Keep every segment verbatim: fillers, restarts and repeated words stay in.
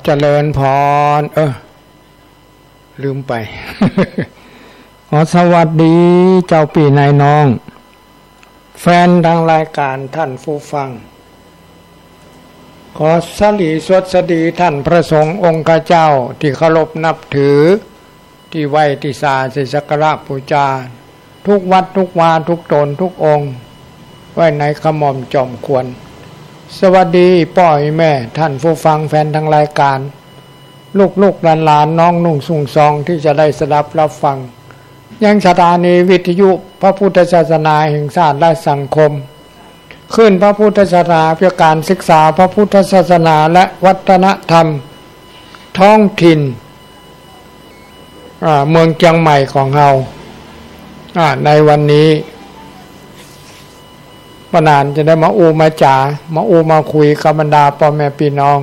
เจริญพร เออ ลืมไป ขอสวัสดีเจ้าปี้นายน้อง แฟนตางรายก๋าน ท่านผู้ฟัง ขอสลีสวัสดีท่านพระสงฆ์องค์ข้าเจ้าตี้เคารพนับถือ ตี้ไหว้ตี้สาสิสักการะปู๋จา ทุกวัดทุกวาทุกต๋นทุกองค์ ไว้ในขะหม่อมจอมควร สวัสดีป้อแม่ท่านผู้ฟังแฟนตางรายก๋าน ลูกๆ หลานๆ น้องนุ่งสูงซองตี้จะได้สดับรับฟัง ยังสถานีวิทยุพระพุทธศาสนาแห่งชาติและสังคม คลื่นพระพุทธศาสนา เพื่อการศึกษาพระพุทธศาสนาและวัฒนธรรมท้องถิ่น อ่า เมืองเจียงใหม่ของเฮา อ่า ในวันนี้ ป้อหนานจะได้มาอู้มาจ๋า มาอู้มาคุยกับบรรดาป้อแม่ปี้น้อง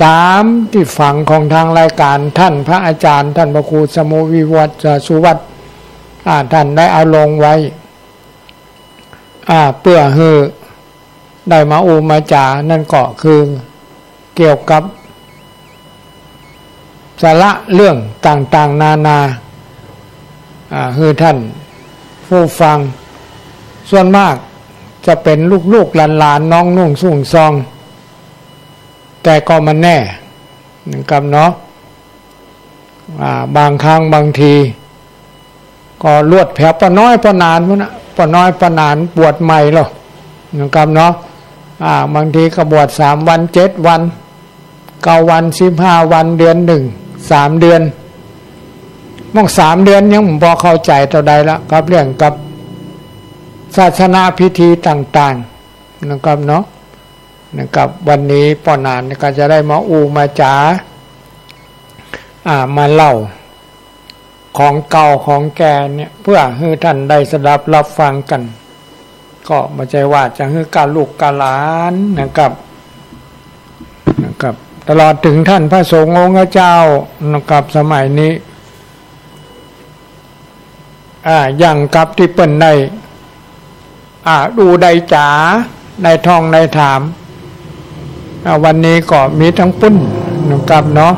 ต๋ามตี้ฝังของตางรายก๋าน ท่านพระอาจ๋ารย์ ท่านพระครูสมุวิวัฒน์ สุวัฒน์ อ่า ท่านได้เอาลงไว้ อ่า เปื้อหื้อได้มาอู้มาจ๋า นั้นก็คือเกี่ยวกับสาระเรื่องต่างๆ นานา อ่า หื้อท่านผู้ฟัง ส่วนมากจะเป๋นลูกๆ หลานๆ น้องนุ่งสูงซอง แต่ก็บ่แน่ นะครับเนาะ อ่า บางครั้งบางที ก็ลวดแผลป้อน้อยป้อหนานพุ้นนะ ป้อน้อยป้อหนานบวชใหม่แล้ว นะครับเนาะ อ่า บางทีก็บวชสามวัน เจ็ดวัน เก้าวัน สิบห้าวัน เดือนนึ่ง สามเดือน มองสามเดือนยังบ่เข้าใจ๋เต้าใดละ กับเรื่องกับศาสนาพิธีต่างๆ นะครับเนาะ นะครับ วันนี้ป้อหนานก็จะได้มาอู้มาจ๋า อ่า มาเล่าของเก่าของแก่เนี่ย เปื้อหื้อท่านได้สดับรับฟังกั๋น ก็บ่ใจ้ว่าจะหื้อก้าลูกก้าหลานนะครับ นะครับ ตลอดเถิงท่านพระสงฆ์องค์เจ้านะครับ สมัยนี้ อ่า อย่างกับตี้เปิ้นได้ อ่า ดูได้จ๋า ได้ท่องได้ถาม อ่า วันนี้ก็มีตังปุ้นนะครับเนาะ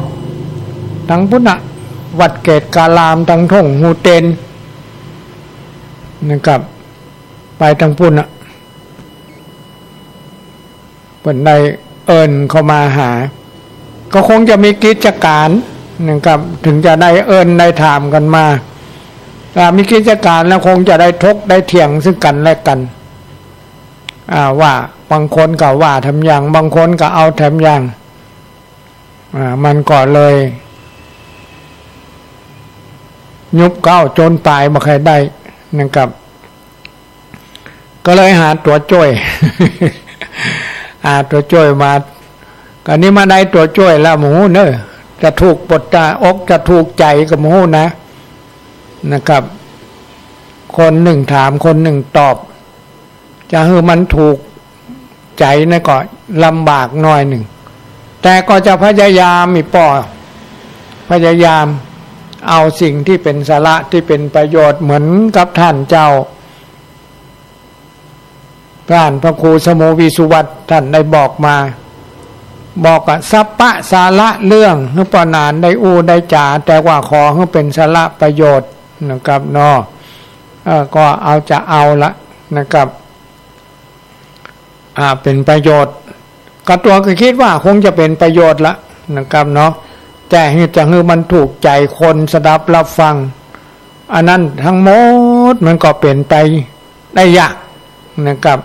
ตังปุ้นน่ะ วัดเกตุการาม ตังทุ่งฮูเต็นนะครับ ไปตังปุ้นน่ะ เปิ้นได้เอิ้นเข้ามาหา ก็คงจะมีกิจก๋านนะครับ เถิงจะได้เอิ้นได้ถามกั๋นมา ถ้ามีกิจก๋านแล้วคงจะได้ถกได้เถียงซึ่งกั๋นและกั๋น อ่า ว่าบางคนก็ว่าแถมอย่าง บางคนก็เอาแถมอย่าง อ่า มันก็เลย ยุบเก๊าจนปายบ่ใค่ได้นะครับ ก็เลยหาตั๋วจ้วย หาตั๋วจ้วยมา ก็นี้มาได้ตั๋วจ้วยแล้ว บ่ฮู้เน่อ จะถูกปดจะอกจะถูกใจ๋ก็บ่ฮู้นะ นะครับ คนนึ่งถาม คนนึ่งตอบ จะหื้อมันถูกใจ๋นั้นก็ลำบากหน้อยนึ่ง แต่ก็จะพยายาม อีป้อ พยายามเอาสิ่งตี้เป๋นสาระตี้เป๋นประโยชน์เหมือนกับท่านเจ้า ท่านพระครูสมุวิสุวัฒน์ท่านได้บอกมา บอกว่าสัพพะสาระเรื่องหื้อป้อหนานได้อู้ได้จ๋า แต่ว่าขอหื้อเป๋นสาระประโยชน์นะครับเนาะ เอ่อ ก็เอาจะเอาละนะครับ อ่า เป๋นประโยชน์ ก็ตั๋วก็กึ๊ดว่าคงจะเป๋นประโยชน์ละนะครับเนาะ แต่หื้อจะหื้อมันถูกใจ๋คนสดับรับฟัง อันนั้นตังหมดมันก็เป๋นไปได้ยากนะครับ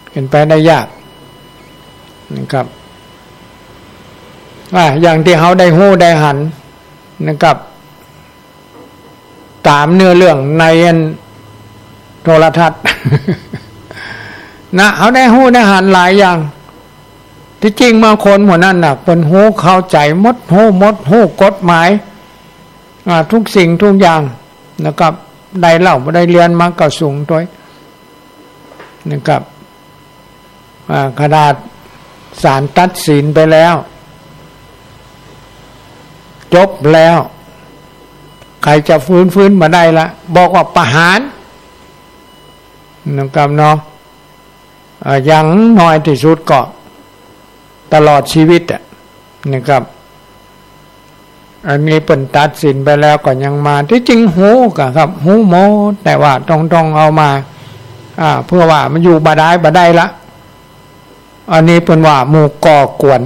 เป๋นไปได้ยากนะครับ อ่า อย่างตี้เฮาได้ฮู้ได้หันนะครับ ต๋ามเนื้อเรื่องในอันโทรทัศน์ นะ เฮาได้ฮู้ได้หันหลายอย่าง ตี้จริงบางคนหมู่นั้นน่ะ เปิ้นฮู้เข้าใจ๋หมด ฮู้หมด ฮู้กฎหมาย อ่า ทุกสิ่งทุกอย่างนะครับ ได้เล่าได้เรียนมาก็สูงตวยนะครับ อ่า ขนาดศาลตัดสินไปแล้ว จบแล้ว ใผจะฟื้น ฟื้นบ่ได้ละ บอกว่าประหารนะครับเนาะ เอ่อ อย่างน้อยตี้สุดก็ ตลอดชีวิตอะ นะครับ อันนี้เปิ้นตัดสินไปแล้วก็ยังมา ตี้จริงฮู้กะครับ ฮู้หมด แต่ว่าต้อง ต้องเอามา อ่า เปื้อว่ามันอยู่บ่ได้ บ่ได้ละ อันนี้เปิ้นว่าหมู่ก่อกวน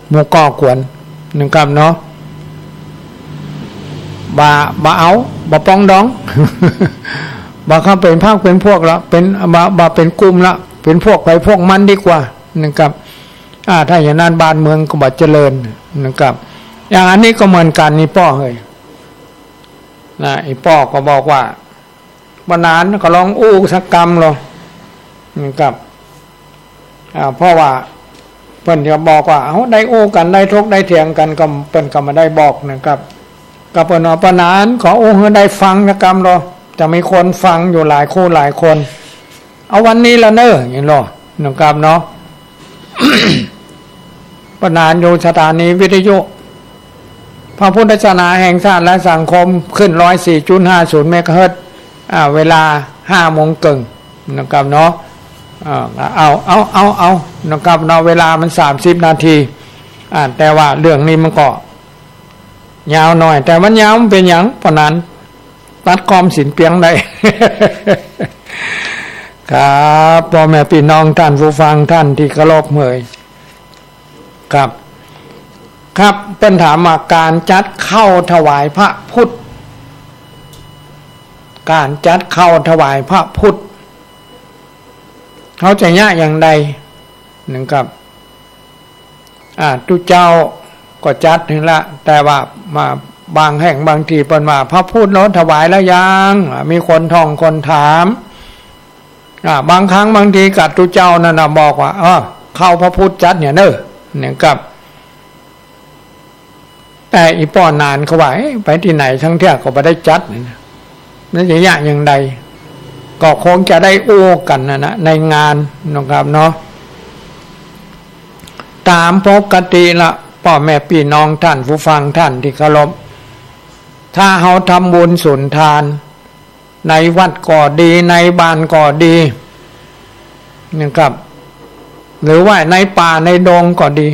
หมู่ก่อกวน นะครับเนาะ บ่า บ่เอา บ่ปรองดอง บ่เข้าเป๋นพรรคเป๋นพวกละ เป๋น บ่า บ่าเป๋นกลุ่มละ เป๋นพวกใผพวกมันดีกว่า นะครับ อ่า ถ้าอย่างนั้นบ้านเมืองก็บ่เจริญ นะครับ อย่างอันนี้ก็เหมือนกั๋น นี่ป้อเฮย นะ ไอ้ป้อก็บอกว่า บ่นานก็ลองอู้สักกำลอ นะครับ อ่า เพราะว่าเปิ้นจะบอกว่า เอ้า ได้อู้กั๋น ได้ถกได้เถียงกั๋น ก็เปิ้นก็บ่ได้บอกนะครับ ก็เปิ้นว่า บ่นานขออู้หื้อได้ฟังสักกำลอ จะมีคนฟังอยู่หลายคู่หลายคน เอาวันนี้ละเน่อ อย่างนี้ลอ นะครับเนาะ บ่นานอยู่สถานีวิทยุพระพุทธศาสนาแห่งชาติและสังคม คลื่นร้อยสี่จุดห้าศูนย์เมกะเฮิรตซ์ อ่า เวลาห้าโมงเกิ่ง นะครับเนาะ อ่า เอา เอา เอา เอา นะครับเนาะ เวลามันสามสิบนาที อ่า แต่ว่าเรื่องนี้มันก็ยาวหน่อย แต่มันยาวมันเป๋นหยัง บ่นานตัดความสิ้นเปลืองได้ ครับ ป้อแม่ปี้น้องต้านผู้ฟังต้านตี้เคารพเฮย ครับ ครับ เปิ้นถามว่าก๋านจัดข้าวถวายพระพุทธ ก๋านจัดข้าวถวายพระพุทธ เฮาจะเยียะอย่างใด นะครับ อ่า ตุ๊เจ้าก็จัดหื้อละ แต่ว่ามาบางแห่งบางตี้เปิ้นว่า พระพุทธเฮาถวายแล้วยัง อ่า มีคนท่องคนถาม อ่า บางครั้งบางตี้กั๋ดตุ๊เจ้านั่นน่ะบอกว่า เออ ข้าวพระพุทธจัดเนี่ยเน่อ เนี่ยครับ แต่อีป้อหนานเขาว่า เอ๊ะ ไปตี้ไหนตังเตื้อก็บ่ได้จัดเนี่ยนะ มันจะเยียะอย่างใด ก็คงจะได้อู้กั๋นนะนะ ในงานนะครับเนาะ ต๋ามปกติละ ป้อแม่ปี้น้องต้านผู้ฟังต้านตี้เคารพ ถ้าเฮาทำบุญสุนทาน ในวัดก็ดี ในบ้านก็ดี นะครับ หรือว่าในป่าในดงก็ดี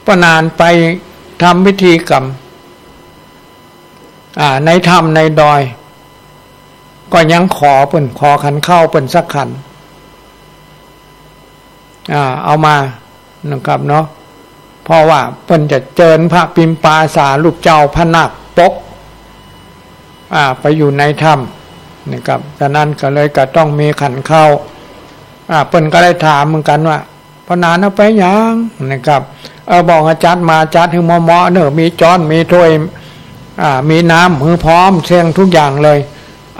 บ่นานไปทำพิธีกรรม อ่า ในถ้ำในดอย ก็ยังขอเปิ้น ขอขันข้าวเปิ้นสักขัน อ่า เอามานะครับเนาะ เพราะว่าเปิ้นจะเจิญพระปิมปาสารูปเจ้าพระนาคปก อ่า ไปอยู่ในถ้ำนะครับ ฉะนั้นก็เลยก็ต้องมีขันข้าว อ่า เปิ้นก็ได้ถามเหมือนกั๋นว่า ป้อหนานเอาไปหยัง นะครับ เออ บอกว่าจัดมา จัดหื้อเหมาะๆ เน่อ มีจ๊อน มีถ้วย อ่า มีน้ำหื้อพร้อมเสี้ยงทุกอย่างเลย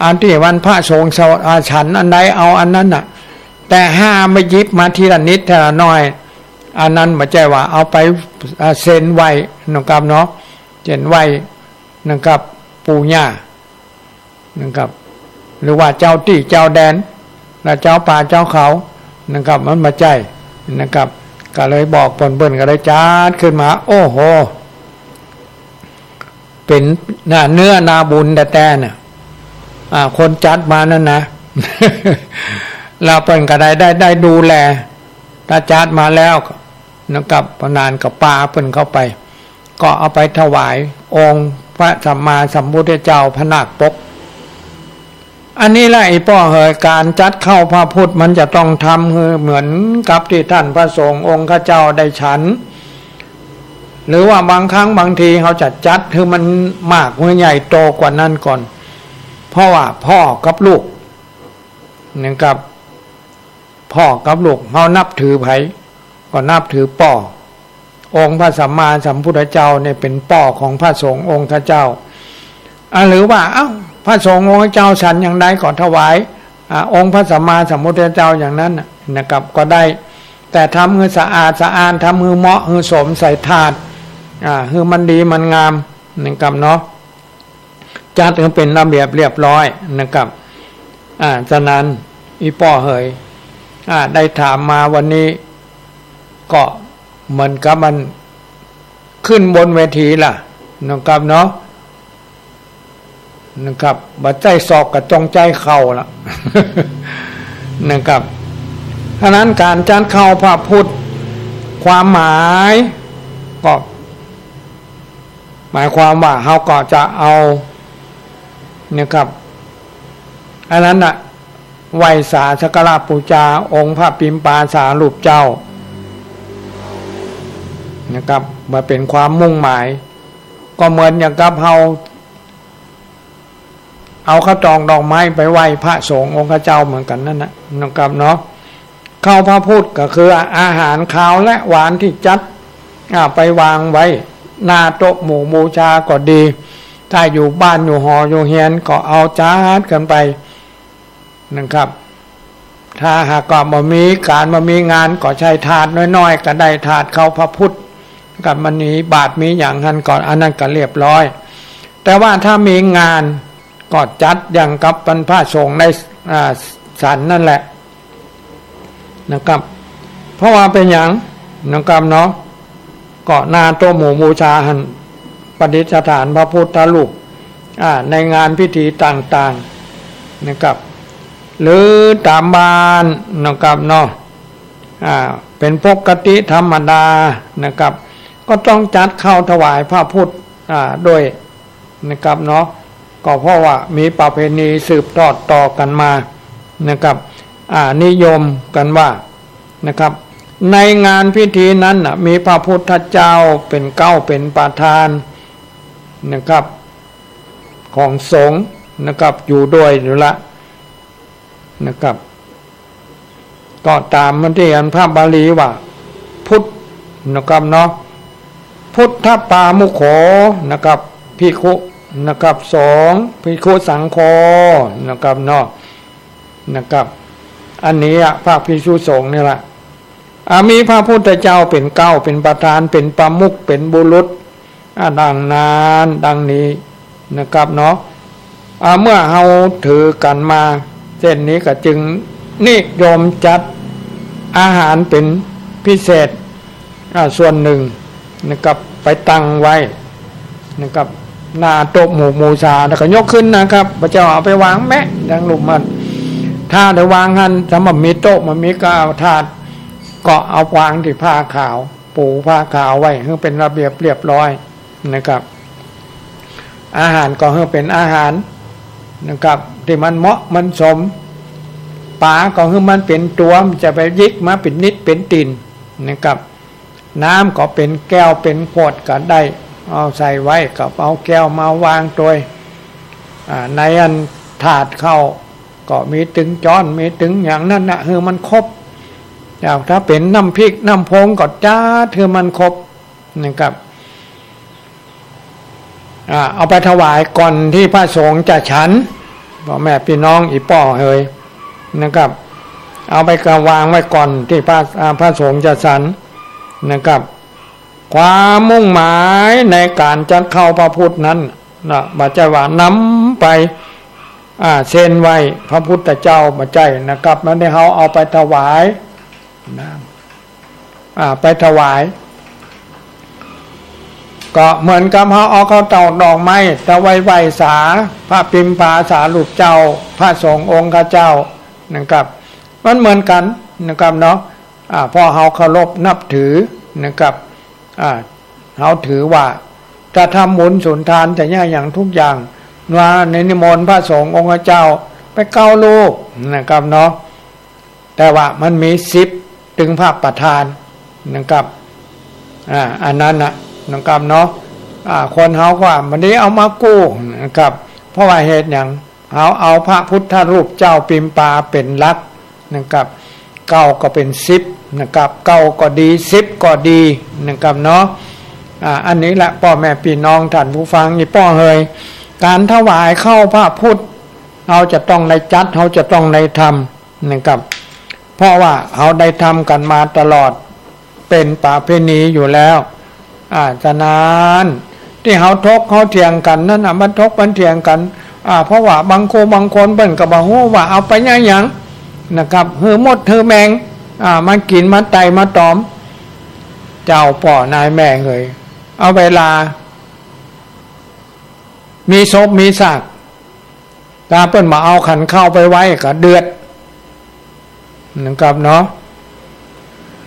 อันตี้วันพระสงฆ์สว- อ่า ฉันอันใดเอาอันนั้นน่ะ แต่ห้ามไปหยิบมาทีละนิดทีละหน่อย อันนั้นบ่ใจ้ว่าเอาไป อ่า เส้นไหว้นะครับเนาะ เส้นไหว้นะครับ ปู่ย่านะครับ หรือว่าเจ้าตี้เจ้าแดน และเจ้าป่าเจ้าเขานะครับ มันบ่ใจ้นะครับ ก็เลยบอกเปิ้น เปิ้นก็เลยจัดขึ้นมา โอ้โห เป๋นนา เนื้อนาบุญแต๊ๆ น่ะ อ่า คนจัดมานั่นนะ แล้วเปิ้นก็ได้ ได้ ได้ดูแล ถ้าจัดมาแล้วนะครับ ป้อหนานก็ปาเปิ้นเข้าไป ก็เอาไปถวายองค์พระสัมมาสัมพุทธเจ้าพระนาคปก อันนี้แหละไอ้ป้อเหย ก๋านจัดข้าวพระพุทธมันจะต้องทำหื้อเหมือนกับตี้ต้านพระสงฆ์องค์ข้าเจ้าได้ฉัน หรือว่าบางครั้งบางทีเฮาจะจัดหื้อมันมากหื้อใหญ่โตกว่านั้นก่อน เพราะว่าพ่อกับลูกนะครับ พ่อกับลูก เฮานับถือใผ ก็นับถือป้อ องค์พระสัมมาสัมพุทธเจ้าเนี่ยเป๋นป้อของพระสงฆ์องค์ข้าเจ้า อ่า หรือว่า เอ้า พระสงฆ์องค์ข้าเจ้าฉันอย่างใดก็ถวาย อ่า องค์พระสัมมาสัมพุทธเจ้าอย่างนั้นน่ะนะครับ ก็ได้ แต่ทำหื้อสะอาดสะอ้าน ทำหื้อเหมาะ หื้อสมใส่ถาด อ่า หื้อมันดีมันงามนะครับเนาะ จัดหื้อเป๋นระเบียบเรียบร้อยนะครับ อ่า ฉะนั้นอีป้อเหย อ่า ได้ถามมาวันนี้ ก็เหมือนกับมันขึ้นบนเวทีล่ะนะครับเนาะ นะครับ บ่ใจ้ศอกก็ต้องใจ้เข่าละนะครับ ฉะนั้นก๋านจัดเข้าพระพุทธ ความหมายก็ หมายความว่าเฮาก็จะเอา นะครับ อันนั้นน่ะ ไหว้สาสักการะปู๋จาองค์พระปิมปาสารูปเจ้า นะครับ มาเป๋นความมุ่งหมาย ก็เหมือนอย่างกับเฮา เอาข้าวตอกดอกไม้ไปไหว้พระสงฆ์องค์เจ้าเหมือนกั๋นนั่นน่ะ นะครับเนาะ เข้าพระพุทธก็คืออาหารคาวและหวานตี้จัด อ่า ไปวางไว้หน้าโต๊ะหมู่บูชาก็ดี ถ้าอยู่บ้านอยู่หออยู่เฮือนก็เอาจัดกั๋นไป นะครับ ถ้าหากว่าบ่มีก๋านบ่มีงานก็ใช้ถาดน้อยๆ ก็ได้ถาดเข้าพระพุทธ กับมันมีบาตรมีหยังหั้นก็ อันนั้นก็เรียบร้อย แต่ว่าถ้ามีงานก็จัดอย่างกับเป็นพระสงฆ์ใน อ่า ฉันนั่นแหละ นะครับ เพราะว่าเป๋นหยัง นะครับเนาะ ก็หน้าโต๊ะหมู่บูชาหั้นประดิษฐานพระพุทธรูป อ่า ในงานพิธีต่างๆ นะครับ หรือต๋ามบ้าน นะครับเนาะ อ่า เป๋นปกติธรรมดา นะครับ ก็ต้องจัดเข้าถวายพระพุทธ อ่า ด้วย นะครับเนาะ ก็เพราะว่ามีประเพณีสืบทอดต่อกั๋นมา นะครับ อ่า นิยมกั๋นว่า นะครับ ในงานพิธีนั้นน่ะ มีพระพุทธเจ้าเป๋นเก๊าเป๋นประธาน นะครับ ของสงฆ์ นะครับ อยู่ด้วยอยู่ละ นะครับ ก็ต๋ามมันตี้อันพระบาลีว่า พุทธ นะครับเนาะ พุทธปามุโข นะครับ ภิกขุ นะครับ สงฆ์ ภิกขุสังโฆ นะครับเนาะ นะครับ อันนี้อะ พระภิกษุสงฆ์นี่แหละ อ่า มีพระพุทธเจ้าเป๋นเก๊าเป๋นประธาน เป๋นประมุข เป๋นบุรุษ อ่า ดังนั้นดังนี้ นะครับเนาะ อ่า เมื่อเฮาถือกั๋นมาเส้นนี้ก็จึงนิยมจัดอาหารเป๋นพิเศษ อ่า ส่วนหนึ่ง นะครับ ไปตั้งไว้ นะครับ หน้าโต๊ะหมู่บูชา แล้วก็ยกขึ้นนะครับ บ่เจ้าเอาไปวางแมะดังลุ่มมัน ถ้าได้วางหั้น ถ้าบ่มีโต๊ะบ่มีเก๊าถาด ก็เอาวางตี้ผ้าขาว ปูผ้าขาวไว้หื้อเป๋นระเบียบเรียบร้อย นะครับ อาหารก็หื้อเป๋นอาหาร นะครับ ตี้มันเหมาะมันสม ป๋าก็หื้อมันเป๋นตั๋ว บ่ใจ้ไปหยิบมาเป๋นนิดเป๋นติ่น นะครับ น้ำก็เป๋นแก้วเป๋นขวดก็ได้ เอาใส่ไว้ ก็เอาแก้วมาวางตวย อ่า ในอันถาดข้าวก็มีตึงจ๊อน มีตึงหยังนั้นน่ะ หื้อมันครบ อ่า ถ้าเป๋นน้ำพริกน้ำพงก็จัดหื้อมันครบ นะครับ อ่า เอาไปถวายก่อนตี้พระสงฆ์จะฉัน พ่อแม่ปี้น้องอี่ป้อเหย นะครับ เอาไปกะวางไว้ก่อนตี้พระ อ่า พระสงฆ์จะฉัน นะครับ ความมุ่งหมายในก๋านจัดเข้าพระพุทธนั้นน่ะ บ่ใจ้ว่านำไป อ่า เส้นไหว้พระพุทธเจ้า บ่ใจ้นะครับ มันได้เฮาเอาไปถวาย น้ำ อ่า ไปถวาย ก็เหมือนกับเฮาเอาข้าวตอกดอกไม้ถวายไหว้สาพระปิมปาสารูปเจ้า พระสงฆ์องค์เจ้านะครับ มันเหมือนกั๋นนะครับเนาะ อ่า เพราะเฮาเคารพนับถือนะครับ อ่า เฮาถือว่าจะทำบุญสุนทานจะเยียะหยังทุกอย่าง ว่าในนิมนต์พระสงฆ์องค์เจ้าไปเก้ารูปนะครับเนาะ แต่ว่ามันมีสิบ ตึงพระประธานนะครับ อ่า อันนั้นน่ะนะครับเนาะ อ่า คนเฮาก็ว่าบ่ได้เอามากู้นะครับ เพราะว่าเหตุหยัง เฮาเอาพระพุทธรูปเจ้าปิมปาเป๋นหลักนะครับ เก้าก็เป๋นสิบนะครับ เก้าก็ดี สิบก็ดีนะครับเนาะ อ่า อันนี้แหละป้อแม่ปี้น้องท่านผู้ฟังอี่ป้อเหย ก๋านถวายข้าวพระพุทธ เฮาจะต้องได้จัด เฮาจะต้องได้ทำ นะครับ เพราะว่าเฮาได้ทำกั๋นมาตลอด เป๋นประเพณีอยู่แล้ว อ่า ฉะนั้นตี้เฮาถกเฮาเถียงกั๋นนั้นน่ะ มันถกมันเถียงกั๋น อ่า เพราะว่าบางคน บางคนเปิ้นก็บ่ฮู้ว่าเอาไปเยียะหยังนะครับ หื้อมดหื้อแมง อ่า มากิ๋นมาไต่มาตอม เจ้าป้อนายแม่เหย เอาเวลา มีศพมีซาก ถ้าเปิ้นบ่เอาขันข้าวไปไว้ก็เดือดนะครับเนาะ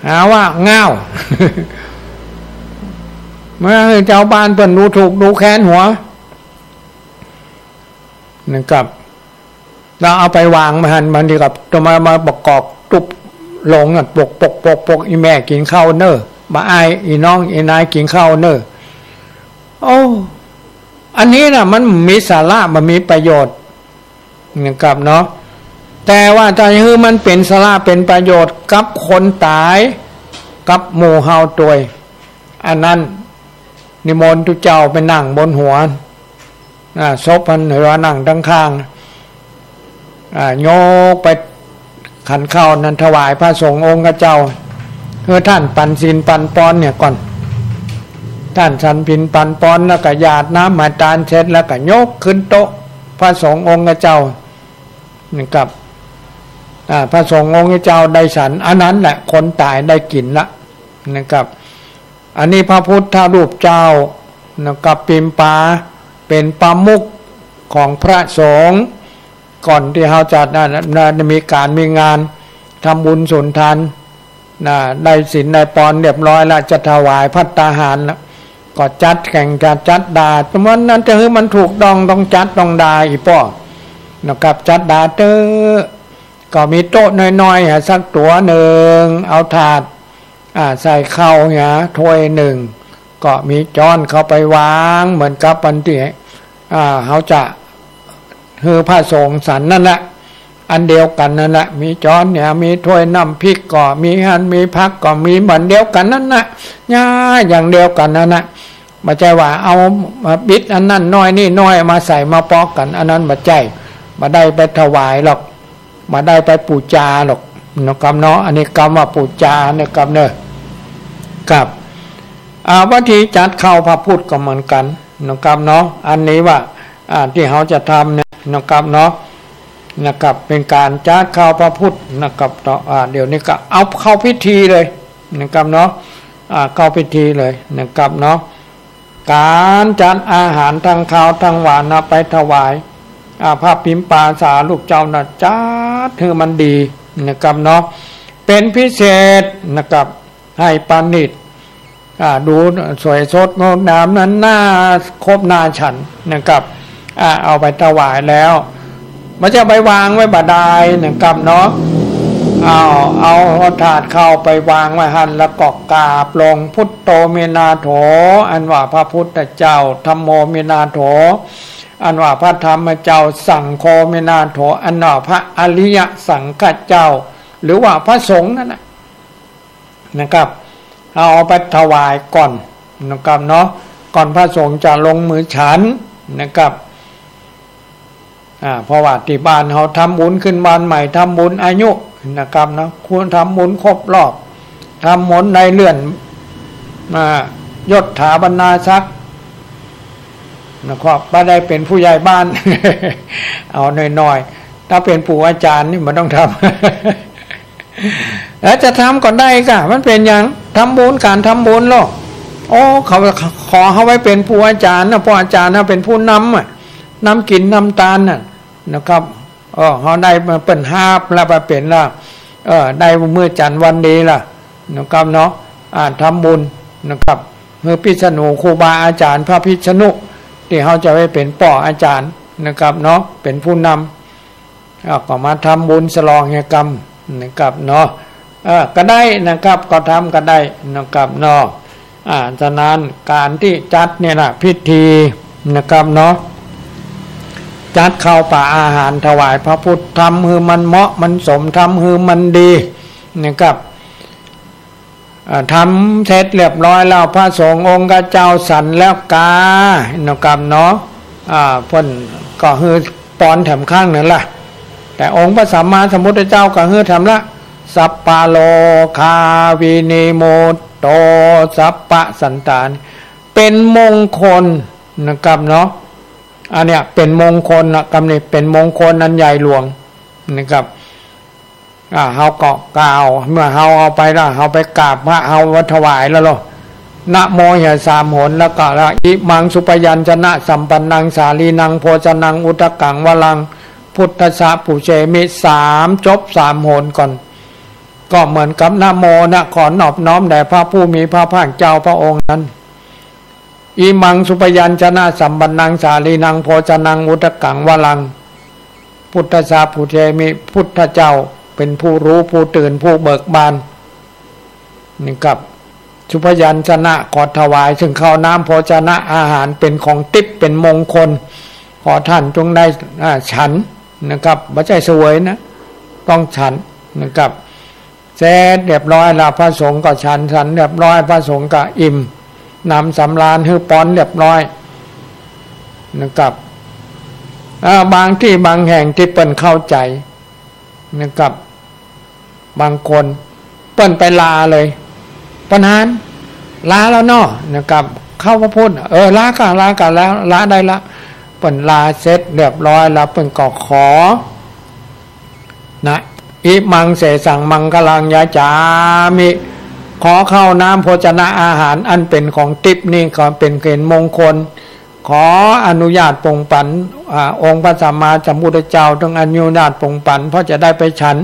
หาว่าง่าว เมื่อหื้อจาวบ้านเปิ้นดูถูกดูแคลนหัว นะครับ แล้วเอาไปวางไว้หั้น บางทีก็จะมา มาประกอบตุ๊บลงน่ะ ปก ปก ปก ปก อีแม่กิ๋นข้าวเน่อ บ่าอ้าย อีน้อง อีนายกิ๋นข้าวเน่อ โอ้ อันนี้น่ะ มันมีสาระ มันมีประโยชน์ นะครับเนาะ แต่ว่าจะหื้อมันเป๋นสาระเป๋นประโยชน์กับคนต๋าย กับหมู่เฮาตวย อันนั้นนิมนต์ตุ๊เจ้าไปนั่งบนหัว อ่า ศพหั้น หรือว่านั่งตังข้าง อ่า ยกไปขันข้าวนั้นถวายพระสงฆ์องค์เจ้า หื้อต้านปันศีลปันปอนเนี่ยก่อน ต้านฉันศีลปันปอน แล้วก็หยาดน้ำให้ตานเสร็จ แล้วก็ยกขึ้นโต๊ะพระสงฆ์องค์เจ้า นะครับ อ่า พระสงฆ์องค์เจ้าได้ฉัน อันนั้นแหละคนต๋ายได้กิ๋นละ นะครับ อันนี้พระพุทธรูปเจ้า นะครับ ปิมปาเป๋นประมุขของพระสงฆ์ ก่อนตี้เฮาจะ นะ นะ มีก๋านมีงานทำบุญสุนทาน นะ ได้ศีลได้ปอนเรียบร้อยแล้ว จะถวายภัตตาหารแล้ว ก็จัดแข่งจะจัดดา วันนั้นจะหื้อมันถูกต้อง ต้องจัดต้องดาอีป้อ นะครับ จัดดาเต๊อะ ก็มีโต๊ะน้อยๆ หาสักตั๋วนึ่ง เอาถาด อ่า ใส่ข้าวหาถ้วยนึ่ง ก็มีจ๊อนเข้าไปวางเหมือนกับอันตี้ อ่า เฮาจะหื้อพระสงฆ์ฉันนั่นแหละ อันเดียวกั๋นนั่นแหละ มีจ๊อนเนี่ย มีถ้วยน้ำพริกก็มีหั้น มีผักก็มีเหมือนเดียวกั๋นนั่นน่ะ เนี่ย อย่างเดียวกั๋นนั่นน่ะ บ่ใจ้ว่าเอามาบิดอันนั้นน้อยนี่น้อยมาใส่มาปอกกั๋น อันนั้นบ่ใจ้ บ่ได้ไปถวายหรอก บ่ได้ไปปู๋จาหรอก นะครับเนาะ อันนี้กำว่าปู๋จา นะครับเนาะ ครับ อ่า วิธีจัดข้าวพระพุทธก็เหมือนกั๋น นะครับเนาะ อันนี้ว่า อ่า ตี้เฮาจะทำเนี่ย นะครับเนาะ นะครับ เป๋นก๋านจัดข้าวพระพุทธ นะครับเนาะ อ่า เดี๋ยวนี้ก็เอาเข้าพิธีเลย นะครับเนาะ อ่า เข้าพิธีเลย นะครับเนาะ ก๋านจัดอาหารตังคาวตังหวานนะ ไปถวาย อ่า พระปิมปาสารูปเจ้านะ จัดหื้อมันดี นะครับเนาะ เป๋นพิเศษ นะครับ หื้อประณีต อ่า ดูสวยสดงดงามนั้น น่าคบน่าฉัน นะครับ อ่า เอาไปถวายแล้ว บ่ใจ้ไปวางไว้บ่ดาย นะครับเนาะ เอา เอาถาดข้าวไปวางไว้หั้น แล้วก็กราบลง พุทโธ เมนาโถ อันว่าพระพุทธเจ้า ธัมโม เมนาโถ อันว่าพระธรรมเจ้า สังโฆ เมนาโถ อันว่าพระอริยสังฆเจ้า หรือว่าพระสงฆ์นั่นน่ะ นะครับ เอาไปถวายก่อน นะครับเนาะ ก่อนพระสงฆ์จะลงมือฉัน นะครับ อ่า เพราะว่าตี้บ้านเฮาทำบุญขึ้นบ้านใหม่ ทำบุญอายุ นะครับเนาะ ควรทำบุญครบรอบ ทำบุญได้เลื่อน อ่า ยศถาบรรณาศักดิ์ นะครับ บ่ได้เป๋นผู้ใหญ่บ้าน เอาน้อยๆ ถ้าเป๋นปู่อาจ๋ารย์นี่บ่ต้องทำ แล้วจะทำก็ได้ก่ะ มันเป๋นหยัง ทำบุญ ก๋านทำบุญลอ โอ้ เขาขอเฮาไว้เป๋นปู่อาจ๋ารย์นะ ปู่อาจ๋ารย์นะเป๋นผู้นำอะ นำกิ๋นนำตานน่ะ นะครับ เออ เฮาได้มาเปิ้นฮับแล้วมาเป๋นละ เออ ได้มื้อจั๋นวันดีละ นะครับเนาะ อ่า ทำบุญ นะครับ หื้อพิษณุ ครูบาอาจ๋ารย์พระพิษณุ ตี้เฮาจะไปเป๋นป้ออาจ๋ารย์ นะครับเนาะ เป๋นผู้นำ อ่า ก็มาทำบุญสลองเฮยกรรม นะครับเนาะ เออ ก็ได้ นะครับ ก็ทำก็ได้ นะครับเนาะ อ่า ฉะนั้นก๋านตี้จัดเนี่ยนะ พิธี นะครับเนาะ จัดข้าวป๋าอาหารถวายพระพุทธ ทำหื้อมันเหมาะมันสม ทำหื้อมันดี นะครับ อ่า ทำเสร็จเรียบร้อยแล้ว พระสงฆ์องค์เจ้าฉันแล้วกา นะครับเนาะ อ่า เปิ้นก็หื้อปอนแถมข้างนั่นล่ะ แต่องค์พระสัมมาสัมพุทธเจ้าก็หื้อแถมละ สัพพะโรคาวินิมุตโต สัพพะสันตา เป๋นมงคล นะครับเนาะ อันเนี้ยเป๋นมงคลนะ กำนี้เป๋นมงคลอันใหญ่หลวง นะครับ อ่า เฮาก็กล่าว เมื่อเฮาเอาไปแล้ว เฮาไปกราบพระ เฮามาถวายแล้วลอ นะโมเหียสามหน แล้วก็ละ อิมังสุปยัญชนะสัมปันนัง สาลีนังโภชนัง อุทกังวรัง พุทธัสสะปูเชมิ สาม จบสามหนก่อน ก็เหมือนกับนะโมนะ ขอนอบน้อมแด่พระผู้มีพระภาคเจ้าพระองค์นั้น อิมังสุพยัญชนะสัมปันนัง สาลีนัง โภชนัง อุทกัง วรัง พุทธัสสะ ปูชเชมิ พุทธเจ้าเป็นผู้รู้ ผู้ตื่น ผู้เบิกบาน นี่ครับ สุพยัญชนะ ขอถวายซึ่งข้าวน้ำ โภชนะ อาหารเป็นของทิพย์ เป็นมงคล ขอท่านจงได้ อ่า ฉันนะครับ บ่ใจ้เสวยนะ ต้องฉันนะครับ เสร็จเรียบร้อยแล้ว พระสงฆ์ก็ฉัน ฉันเรียบร้อย พระสงฆ์ก็อิ่มหนำสำราญ หื้อปอนเรียบร้อยนะครับ อ่า บางตี้บางแห่งตี้เปิ้นเข้าใจ๋นะครับ บางคนเปิ้นไปลาเลย ปานนั้น ลาแล้วเนาะนะครับ เข้าพระพุทธ เออ ลาก่ะ ลาก่ะ แล้ว ลาได้ละ เปิ้นลาเสร็จเรียบร้อยแล้ว เปิ้นก็ขอ นะ อิมังเสสังมังคลังยาจามิ ขอข้าวน้ำโภชนะอาหารอันเป็นของทิพย์นี่ ขอเป็นเกณฑ์มงคล ขออนุญาตปงปัน อ่า องค์พระสัมมาสัมพุทธเจ้าต้องอนุญาตปงปัน เพราะจะได้ไปฉัน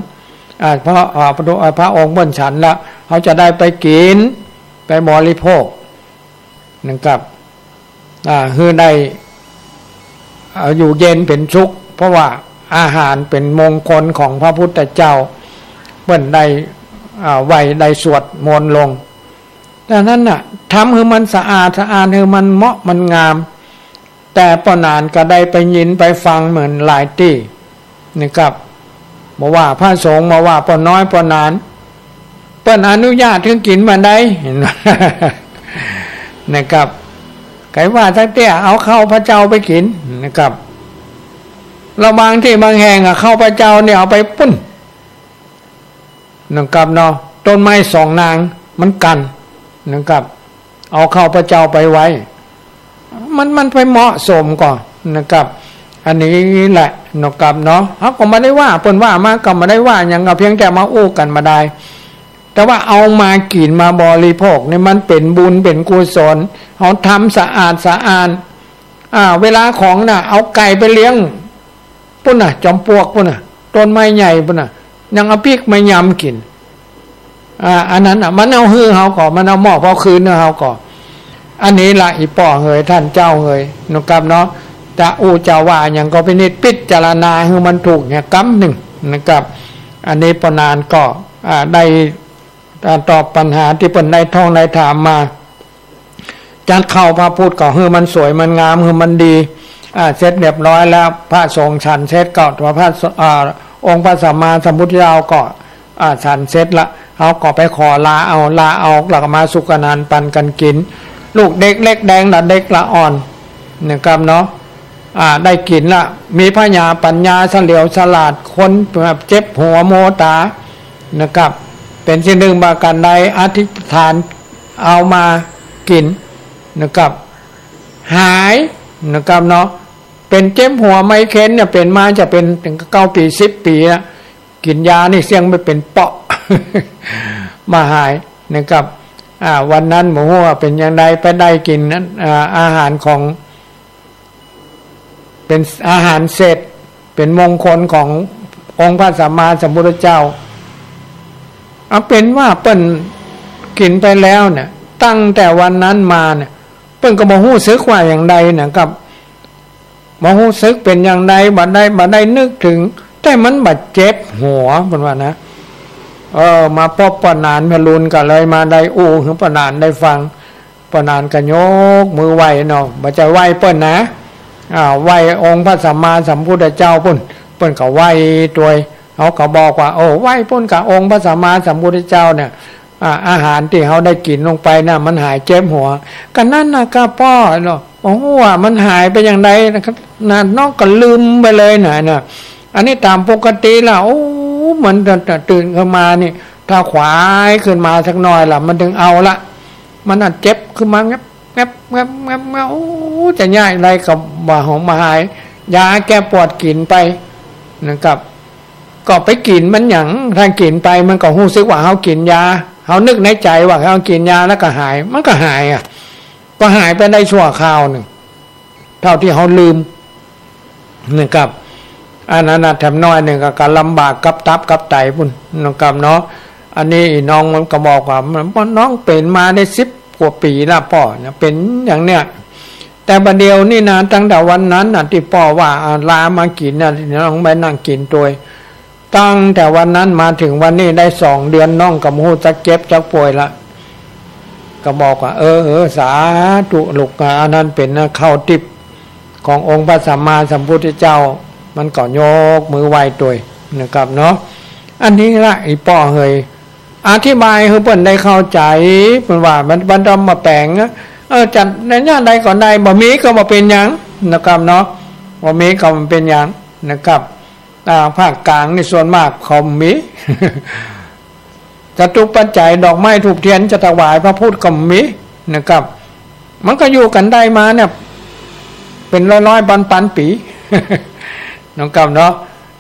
อ่า เพราะ อ่า พระ อ่า พระองค์เปิ้นฉันแล้ว เขาจะได้ไปกิ๋น ไปบริโภคนะครับ อ่า หื้อได้ อ่า อยู่เย็นเป๋นสุข เพราะว่าอาหารเป๋นมงคลของพระพุทธเจ้า เปิ้นได้ อ่า ไหว้ ได้สวดมนต์ลง ดังนั้นน่ะ ทำหื้อมันสะอาดสะอ้าน หื้อมันเหมาะมันงาม แต่ป้อหนานก็ได้ไปยินไปฟังเหมือนหลายตี้นะครับ บ่ว่าพระสงฆ์ บ่ว่าป้อน้อยป้อหนาน เปิ้นอนุญาตหื้อกิ๋นบ่ได้ เห็นบ่ นะครับ ใผว่าสักเตื้อ เอาข้าวพระเจ้าไปกิ๋นนะครับ แล้วบางตี้บางแห่งอะ ข้าวพระเจ้าเนี่ยเอาไปปุ้น นะครับเนาะ ต้นไม้สองนางมันกั๋นนะครับ เอาข้าวพระเจ้าไปไว้ มัน มันไปเหมาะสมก่อนะครับ อันนี้แหละนะครับเนาะ เฮาก็บ่ได้ว่า เปิ้นว่ามาก็บ่ได้ว่าหยัง ก็เพียงแต่มาอู้กั๋นบ่ดาย แต่ว่าเอามากิ๋นมาบริโภคนี่มันเป๋นบุญเป๋นกุศล เฮาทำสะอาดสะอ้าน อ่า เวลาของน่ะ เอาไก่ไปเลี้ยง ปุ้นน่ะ จอมปลวกปุ้นน่ะ ต้นไม้ใหญ่ปุ้นน่ะ ยังเอาปิ๊กมายำกิ๋น อ่า อันนั้นน่ะ มันเอาหื้อเฮาก่อ มันเอามอบเอาคืนหื้อเฮาก่อ อันนี้ละ อี่ป้อเหย ต้านเจ้าเหย นะครับเนาะ จะอู้จะว่าหยังก็พินิจพิจารณาหื้อมันถูกเนี่ยกำนึ่งนะครับ อันนี้ป้อหนานก็ อ่า ได้ อ่า ตอบปัญหาตี้เปิ้นได้ท้วงได้ถามมา จัดข้าวพระพุทธก็หื้อมันสวยมันงาม หื้อมันดี อ่า เสร็จเรียบร้อยแล้ว พระสงฆ์ฉันเสร็จก็ พระ อ่า องค์พระสัมมาสัมพุทธเจ้าก็ อ่า ฉันเสร็จละ เฮาก็ไปขอลาเอา ลาเอา แล้วก็มาสุขสนานปันกั๋นกิ๋น ลูกเด็กเล็กแดงละเด็กละอ่อน นะครับเนาะ อ่า ได้กิ๋นละ มีผญาปั๋ญญาเฉลียวฉลาด คนแบบเจ็บหัวโมต๋า นะครับ เป๋นสิ่งนึ่งประก๋านใด อธิษฐานเอามากิ๋นนะครับ หายนะครับเนาะ เป๋นเจ็บหัวไมเกรนเนี่ย เป๋นมาจะเป๋นเถิงเก้าปี๋สิบปี๋ละ กิ๋นยานี่เสี้ยงบ่เป๋นเปาะ บ่หายนะครับ อ่า วันนั้นบ่ฮู้ว่าเป๋นอย่างใด ไปได้กิ๋น อ่า อาหารของ เป๋นอาหารเศษ เป๋นมงคลขององค์พระสัมมาสัมพุทธเจ้า เอาเป๋นว่าเปิ้นกิ๋นไปแล้วเนี่ย ตั้งแต่วันนั้นมาเนี่ย เปิ้นก็บ่ฮู้สึกว่าอย่างใดนะครับ บ่ฮู้สึกเป๋นอย่างใด บ่ได้ บ่ได้นึกเถิง แต่มันบ่เจ็บหัว เปิ้นว่านะ เออ มาปบป้อหนานพะลูนก็เลยมาได้อู้หื้อป้อหนานได้ฟัง ป้อหนานก็ยกมือไหว้เนาะ บ่ใจ้ไหว้เปิ้นนะ อ่า ไหว้องค์พระสัมมาสัมพุทธเจ้าปุ้น เปิ้นก็ไหว้ตวย เฮาก็บอกว่า โอ้ ไหว้ปุ้นกาองค์พระสัมมาสัมพุทธเจ้าเนี่ย อ่า อาหารตี้เฮาได้กิ๋นลงไปน่ะ มันหายเจ็บหัว ก็นั่นน่ะกาป้อเนาะ โอ้ ว่ามันหายไปอย่างใดนะครับ น่ะ น้องก็ลืมไปเลยน่ะ น่ะ อันนี้ต๋ามปกติละ โอ้ มันตื่นขึ้นมานี่ ถ้าขวายขึ้นมาสักหน่อยละ มันเถิงเอาละ มันน่ะเจ็บขึ้นมา แงบ แงบ แงบ แงบ แงบ โอ้ จะย้ายอะไรก็บ่หอมบ่หาย ยาแก้ปวดกิ๋นไปนะครับ ก็ไปกิ๋นมันหยัง ถ้ากิ๋นไปมันก็ฮู้สึกว่าเฮากิ๋นยา เฮานึกในใจ๋ว่าเฮากิ๋นยาแล้วก็หาย มันก็หายอะ ก็หายไปได้ชั่วคราวนึ่ง เท่าตี้เฮาลืมนะครับ อันนั้นน่ะ แถมน้อยนึ่งก็ ก็ลำบากกับตับกับไตปุ้นนะครับเนาะ อันนี้อีน้องมันก็บอกว่า มัน น้องเป๋นมาได้สิบกว่าปี๋ละป้อนะ เป๋นอย่างเนี้ย แต่บ่าเดี่ยวนี้นะ ตั้งแต่วันนั้นน่ะ ตี้ป้อว่า อ่า ลามากิ๋นน่ะ น้องไปนั่งกิ๋นตวย ตั้งแต่วันนั้นมาเถิงวันนี้ได้สองเดือน น้องก็บ่ฮู้จักเจ็บจักป่วยละ ก็บอกว่า เออ เออ สาธุ ลูก อันนั้นเป๋นข้าวติ๊บขององค์พระสัมมาสัมพุทธเจ้า มันก็ยกมือไหว้ตวยนะครับเนาะ อันนี้ละ อีป้อเหย อธิบายหื้อเปิ้นได้เข้าใจ๋ เปิ้นว่ามัน มันต้องมาแป๋ง เออ จัดในเนี้ยใดก็ได้ บ่มีก็บ่เป๋นหยังนะครับเนาะ บ่มีก็บ่เป๋นหยังนะครับ อ่า ภาคกลางนี่ส่วนมากเขาบ่มี จตุปัจจัย ดอกไม้ธูปเตียนจะถวายพระพุทธก็บ่มีนะครับ มันก็อยู่กั๋นได้มาเนี่ย เป๋นร้อยๆ ปันๆ ปี๋ นะครับเนาะ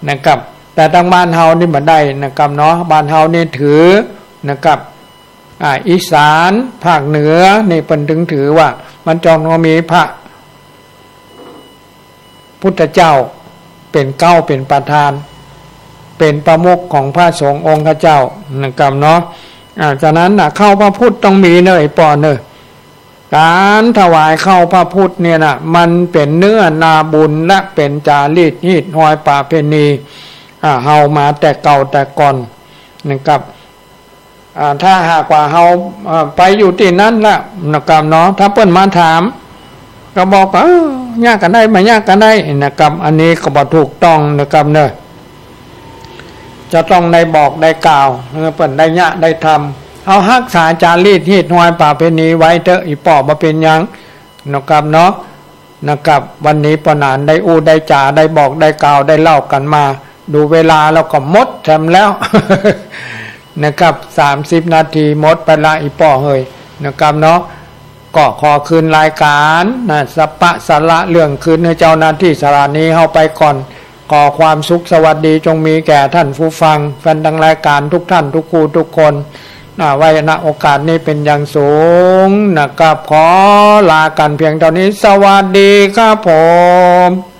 นะครับ แต่ตางบ้านเฮานี่บ่ได้นะครับเนาะ บ้านเฮานี่ถือนะครับ อ่า อีสานภาคเหนือนี่เปิ้นถึงถือว่า มันจ้องต้องมีพระพุทธเจ้าเป๋นเก๊าเป๋นประธาน เป๋นประมุขของพระสงฆ์องค์เจ้านะครับเนาะ อ่า ฉะนั้นน่ะ ข้าวพระพุทธต้องมีเน่อ ไอ้ป้อเน่อ ก๋านถวายข้าวพระพุทธเนี่ยน่ะ มันเป๋นเนื้อนาบุญและเป๋นจารีตฮีตฮอยประเพณี อ่า เฮามาแต่เก่าแต่ก่อนนะครับ อ่า ถ้าหากว่าเฮา อ่า ไปอยู่ตี้นั้นละนะครับเนาะ ถ้าเปิ้นมาถาม ก็บอกว่า เออ ยากก็ได้ บ่ยากก็ได้นะครับ อันนี้ก็บ่ถูกต้องนะครับเน่อ จะต้องได้บอกได้กล่าว เออ เปิ้นได้เยียะได้ทำ เฮาฮักษาจารีตฮีตฮอยประเพณีไว้เต๊อะ อีป้อ บ่เป๋นหยังนะครับเนาะ นะครับ วันนี้ป้อหนานได้อู้ได้จ๋า ได้บอกได้กล่าว ได้เล่ากั๋นมา ดูเวลาแล้วก็หมดแถมแล้ว นะครับ สามสิบนาทีหมดไปละ อีป้อเหยนะครับเนาะ ก็ขอคืนรายก๋านนะ สะปะสละเรื่องคืนหื้อเจ้าหน้าตี้สถานีเฮาไปก่อน ขอความสุขสวัสดีจงมีแก่ท่านผู้ฟัง แฟนทางรายก๋านทุกท่านทุกคู่ทุกคน อ่า ไว้ณโอกาสนี้เป๋นอย่างสูงนะครับ ขอลากั๋นเพียงเต้านี้ สวัสดีครับผม